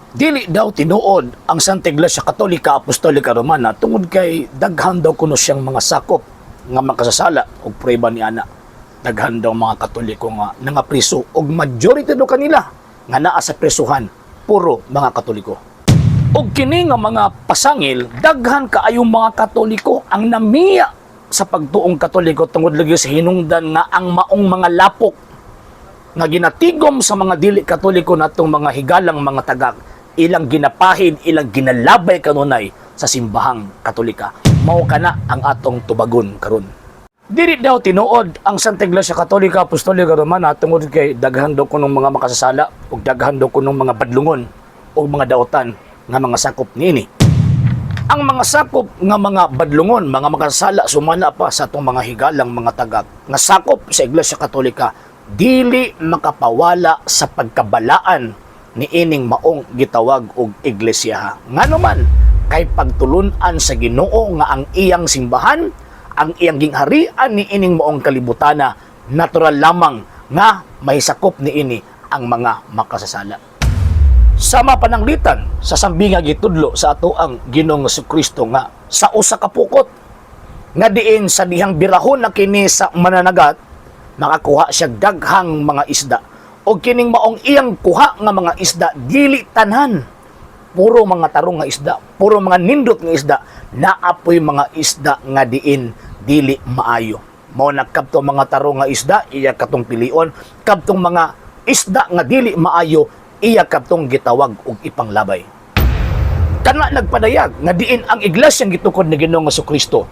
Dili daw tinuod ang Santa Iglesia Katolika Apostolika Romana tungod kay daghan daw kuno siyang mga sakop nga makasasala og prueba ni ana. Daghan daw mga Katoliko nga nangapriso og majority daw kanila nga naa sa presuhan puro mga Katoliko. Og kini nga mga pasangil, daghan kaayong mga Katoliko ang namiya sa pagtuong Katoliko tungod lagi sa hinungdan nga ang maong mga lapok nga ginatigom sa mga dili Katoliko natong mga higalang mga tagak, ilang ginapahid, ilang ginalabay kanunay sa Simbahang Katolika. Mao kana ang atong tubagon karon. Dili daw tinuod ang Santa Iglesia Katolika Apostolika Romana tungod kay daghan daw kunong mga makasasala ug daghan daw kunong mga badlungon ug mga dautan nga mga sakop niini. Ang mga sakop nga mga badlungon, mga makasasala, sumala pa sa atong mga higalang mga tagak nga sakop sa Iglesia Katolika, dili makapawala sa pagkabalaan ni ining maong gitawag og iglesia. Ngano man kay pagtulun-an sa Ginoo nga ang iyang simbahan, ang iyang gingharian ni ining maong kalibutana, natural lamang nga may sakop ni ini ang mga makasasala. Sama pananglitan sa sambinga gitudlo sa ato ang Ginoong Kristo nga sa usa ka pukot nga diin sa dihang birahon na kini sa mananagat, makakuha siya daghang mga isda, og kining maong iyang kuha nga mga isda, dili tanan puro mga tarong nga isda, puro mga nindot nga isda, naapoy mga isda nga diin dili maayo. Mao na kabtong mga tarong nga isda iya katong pilion, kabtong mga isda nga dili maayo iya kabtong gitawag og ipanglabay. Kana nagpadayag nga diin ang iglesia gitukod ni Ginoong Kristo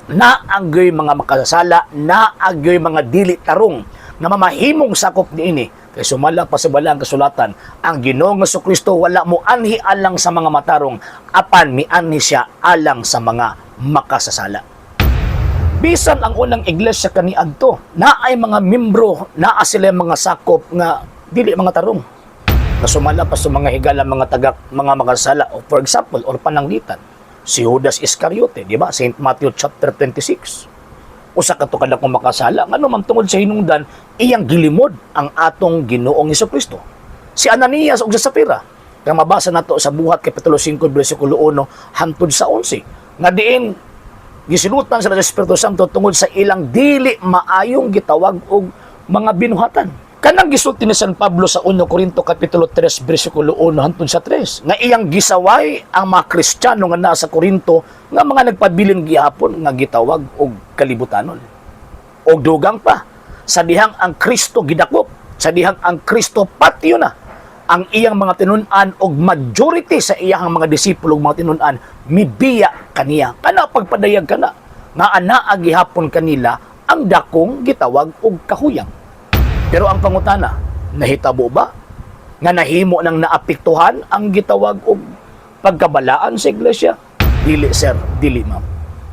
naagyoy mga makasasala, naagyoy mga dili tarong nga mamahimong sakop niini. Kay sumala pa sa Balaang Kasulatan, ang Ginoong Kristo wala mo anhi alang sa mga matarong, apan mianhi siya alang sa mga makasasala. Bisan ang unang iglesia kaniadto, naay mga membro, naa sila mga sakop nga dili mga tarong. Na sumala pa sa mga higala mga tagak, mga makasala, o for example, or pananglitan, si Judas Iscariote, di ba? St. Matthew chapter 26, usa ka to kadakong makasala, ngano man tungod sa hinungdan iyang gilimod ang atong Ginoong Kristo. Si Ananias ug si Sapira, kang mabasa nato sa Buhat kapitulo 5 bersikulo 1 hangtod sa 11, nga diin gisilutan sila sa Espiritu Santo tungod sa ilang dili maayong gitawag og mga binuhatan. Kanang gisulti ni San Pablo sa 1 Corinto kapitulo 3 bersikulo 1 hangtod sa 3, nga iyang gisaway ang mga Kristiyano nga nasa Corinto nga mga nagpabilin gihapon nga gitawag og kalibutanon. Og dugang pa, sa dihang ang Kristo gidakop, sa dihang ang Kristo patyo na, ang iyang mga tinun-an og majority sa iyang mga disipulo ug mga tinun-an mibiya kaniya. Kana pagpadayag kana nga anaa gihapon kanila ang dakong gitawag og kahuyang. Pero ang pangutana, nahitabo ba nga nahimo nang naapektuhan ang gitawag og pagkabalaan sa iglesia? Dili, sir, dili, ma'am.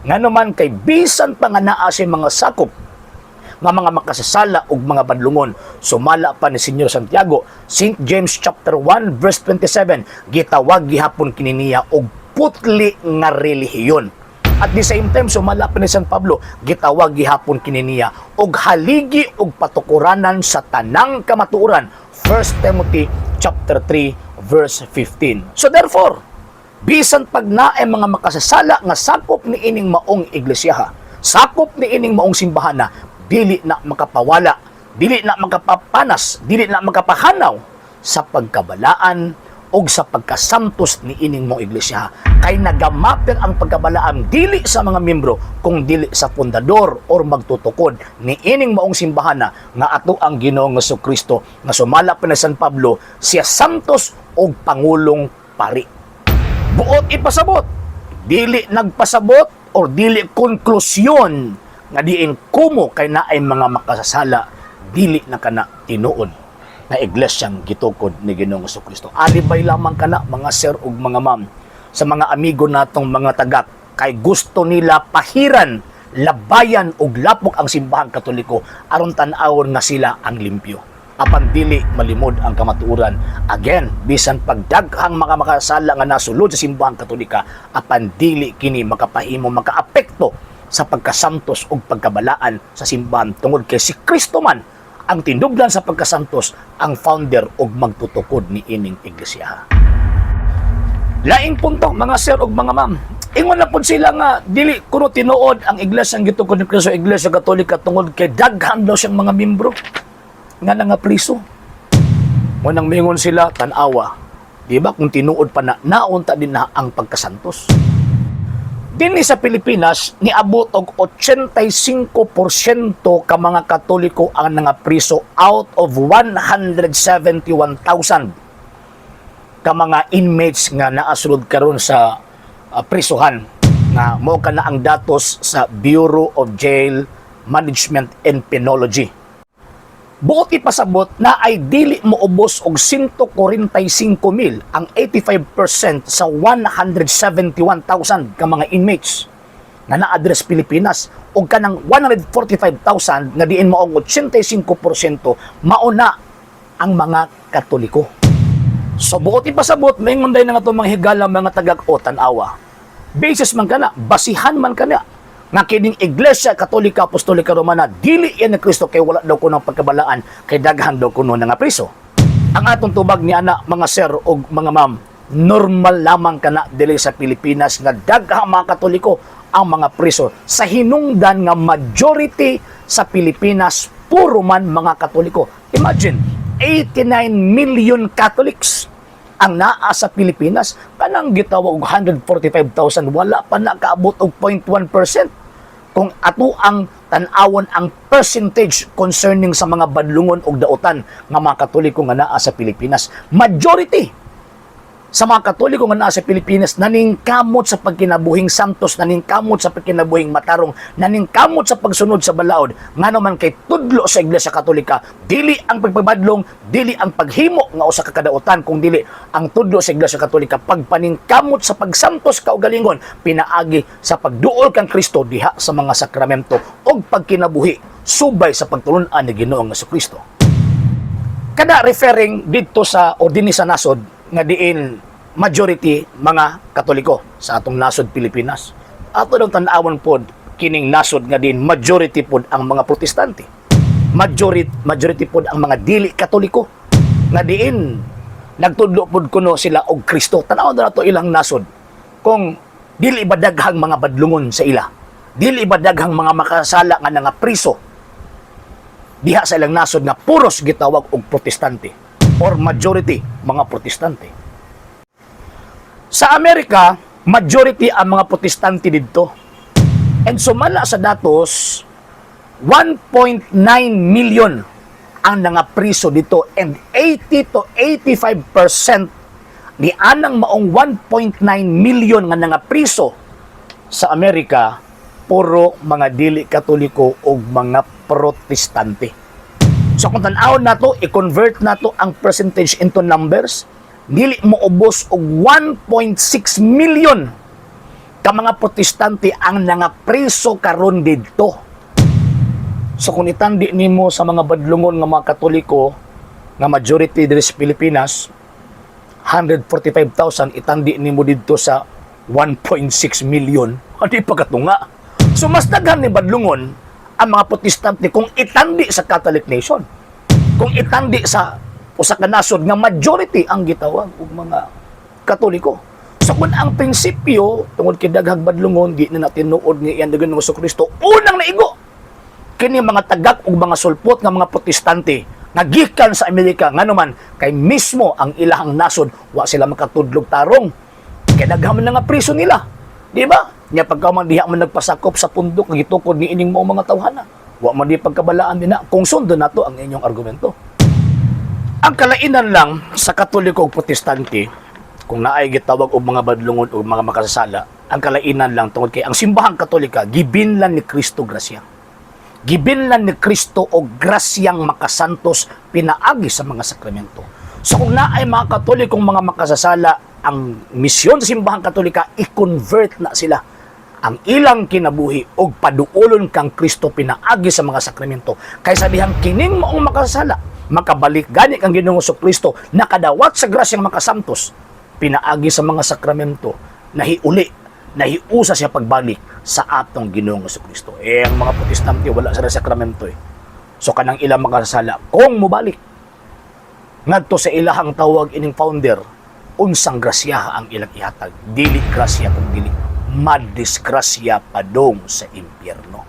Ngano man kay bisan pa nga naa sa mga sakop nga mga makasasala ug mga badlungon, sumala pa ni Senyor Santiago, St. James chapter 1 verse 27, gitawag gihapon kini niya og putli nga relihiyon. At the same time, sumala pa ni San Pablo, gitawag gihapon kini niya og haligi og patukuranan sa tanang kamatuoran, 1 Timothy chapter 3 verse 15. So therefore, bisan pag naay mga makasasala nga sakop ni ining maong iglesia, sakop ni ining maong simbahana, dili na makapawala, dili na makapapanas, dili na makapahanaw sa pagkabalaan og sa pagkasantos ni ining maong iglesia. Kay nagamaper ang pagkabalaan dili sa mga membro kung dili sa pundador or magtutukod ni ining maong simbahana nga ato ang Ginoong Kristo, nga sumala pa ni San Pablo, siya santos og pangulong pari. Buot ipasabot, dili nagpasabot or dili konklusyon nga diin kumo kay naay mga makasasala, dili na kana tinuod na iglesyang gitukod ni Ginoong Kristo. Alibay lamang kana, mga sir ug mga ma'am, sa mga amigo natong mga tagak kay gusto nila pahiran, labayan ug lapok ang Simbahang Katoliko aron tan-awon nga sila ang limpyo. Apan dili malimod ang kamatuoran. Again, bisan pagdaghang mga makasala nga nasulod sa Simbahang Katolika, apan dili kini makapahimo makaapekto sa pagkasantos ug pagkabalaan sa simbahan tungod kay si Kristo man ang tinubdan sa pagkasantos, ang founder ug magtutukod ni ining iglesia. Laing punto, mga sir ug mga ma'am. Ingon na pud sila nga dili kuno tinuod ang iglesia ang gitukod ni Kristo, Iglesia Katolika, tungod kay daghan daw siyang mga membro nga nangapriso. Mao nang mingon sila, tan-awa. Di ba kung tinuod pa na naunta din na ang pagkasantos? Dinhi sa Pilipinas, niabot og 85% ka mga Katoliko ang nangapriso out of 171,000 ka mga inmates nga naasulod karon sa prisuhan nga mao kana ang datos sa Bureau of Jail Management and Penology. Buot ipasabot na ay dili moubos og 145 mil ang 85% sa 171,000 ka mga inmates nga na-address Pilipinas og kanang 145,000 nga diin mao ang 85% mao na ang mga Katoliko. So buot ipasabot, maingon day na nga itong mga higala, mga tagak o tan-awa. Basis man kana, basihan man kana nga kining Iglesia Katolika Apostolika Romana dili yan ni Kristo kay wala daw kuno pagkabalaan kay daghan daw kuno nga priso. Ang atong tubag ni ana, mga sir og mga ma'am, normal lamang kana dili sa Pilipinas nga daghang mga Katoliko ang mga priso sa hinungdan nga majority sa Pilipinas puro man mga Katoliko. Imagine, 89 million Catholics ang naa sa Pilipinas, kanang gitawag og 145,000, wala pa nakaabot og 0.1% kung ato ang tan-awon ang percentage concerning sa mga badlungon og dautan nga mga Katoliko nga naa sa Pilipinas. Majority sa mga Katoliko nga naa sa Pilipinas naningkamot sa pagkinabuhing santos, naningkamot sa pagkinabuhing matarong, naningkamot sa pagsunod sa balaod. Ngano man kay tudlo sa Iglesia Katolika, dili ang pagpabadlong, dili ang paghimo nga usa ka kadautan, kung dili ang tudlo sa Iglesia Katolika pagpaningkamot sa pagsantos kaugalingon pinaagi sa pagduol kang Kristo diha sa mga sakramento ug pagkinabuhi subay sa pagtulun-an ni Ginoong Kristo. Kada referring didto sa o dinhi sa nasod nga diin majority mga Katoliko sa atong nasod Pilipinas. Ato daw tan-awon pod kining nasod nga diin majority pod ang mga Protestante. Majority pod ang mga dili Katoliko nga diin nagtudlo pod kuno sila og Kristo. Tan-awon na nato ilang nasod kung dili ba daghang mga badlungon sa ila. Dili ba daghang mga makasala nga nangapriso diha sa ilang nasod nga puros gitawag og Protestante or majority mga Protestante. Sa Amerika, majority ang mga Protestante didto. And sumala sa datos, 1.9 million ang nangapriso dito and 80 to 85% ni anang maong 1.9 million nga nangapriso sa Amerika puro mga dili Katoliko o mga Protestante. So kung tan-awon nato, i-convert nato ang percentage into numbers, dili mo ubos og 1.6 million ka mga Protestante ang nangapriso karon didto. So kung itandi nimo sa mga badlungon nga mga Katoliko nga majority diri sa Pilipinas 145,000, itandi nimo didto sa 1.6 million, adi pa katunga. So mas daghan ni badlungon ang mga Protestante kung itandi sa Catholic nation. Kung itandi sa usa ka nasod nga majority ang gitawag og mga Katoliko. So kung ang prinsipyo tungod kay daghang badlungon, di na tinuod ni iyan dagan ng Kristo, unang naigo kini mga tagak ug mga sulpot nga mga Protestante nga gikan sa Amerika, nganuman kay mismo ang ilahang nasod wa sila makatudlog tarong kay daghan man nga priso nila, di ba? Nya pagka man diha man nagpasakop sa pundok nga gitukod ni ining mao mga tawhana, wa man di pagkabalaan din na kung sundon nato ang inyong argumento. Ang kalainan lang sa Katoliko ug Protestante, kung naay gitawag og mga badlungon o mga makasasala, ang kalainan lang tungod kay ang Simbahang Katolika gibinlan ni Kristo grasya. Gibinlan ni Kristo og grasyang makasantos pinaagi sa mga sakramento. So kung naay mga Katolikong mga makasasala, ang misyon sa Simbahang Katolika, i-convert na sila ang ilang kinabuhi og paduolon kang Kristo pinaagi sa mga sakramento. Kay sa dihang kining maong makasasala, makabalik gani kang Ginoong Kristo, nakadawat sa grasyang makasantos pinaagi sa mga sakramento, nahiuli, nahiusa siya pagbalik sa atong Ginoong Kristo. Eh, ang mga Protestante, wala sila sakramento eh. So kanang ilang makasasala, kung mobalik ngadto sa ilahang tawag ining founder, Unsang grasya ang ilang ihatag? Dili grasya kung dili madisgrasya padong sa impyerno.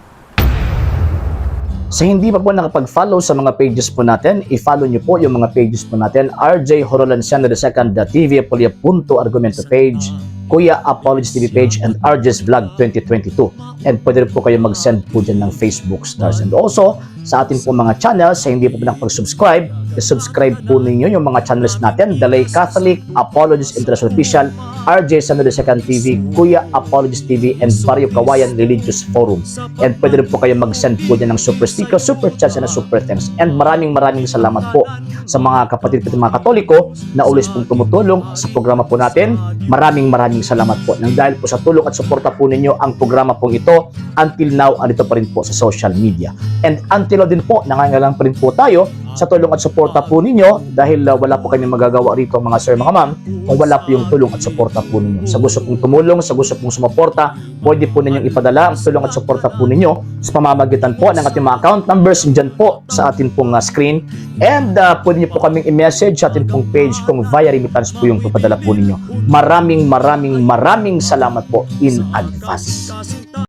Sa hindi pa po nakapag-follow sa mga pages po natin, i-follow niyo po yung mga pages po natin. RJ Horolanciano II, the TV Apolia Punto Argumento page, Kuya Apologies TV page, and RJ's Vlog 2022. And pwede rin po kayo mag-send po dyan ng Facebook stars. And also, sa atin po mga channels, sa hindi po nakapag-subscribe, i-subscribe po ninyo yung mga channels natin: The Lay Catholic, Apologies International Official, RJ Sano II TV, Kuya Apologies TV, and Barrio Kawayan Religious Forum. And pwede rin po kayo mag-send po dyan ng super sticker, super chats, and super thanks. And maraming maraming salamat po sa mga kapatid po mga Katoliko na always pong tumutulong sa programa po natin. Maraming maraming salamat po. Nang dahil po sa tulong at suporta po ninyo, ang programa pong ito until now andito pa rin po sa social media. And until now din po, nangangailangan pa rin po tayo sa tulong at suporta po ninyo dahil wala po kami magagawa rito, mga sir, mga ma'am, kung wala po yung tulong at suporta po ninyo. Sa gusto pong tumulong, sa gusto pong sumuporta, pwede po ninyong ipadala ang tulong at suporta po ninyo sa pamamagitan po ng ating mga account numbers dyan po sa atin pong screen. And pwede niyo po kaming i-message sa atin pong page kung via remittance po yung papadala po ninyo. Maraming maraming maraming salamat po in advance.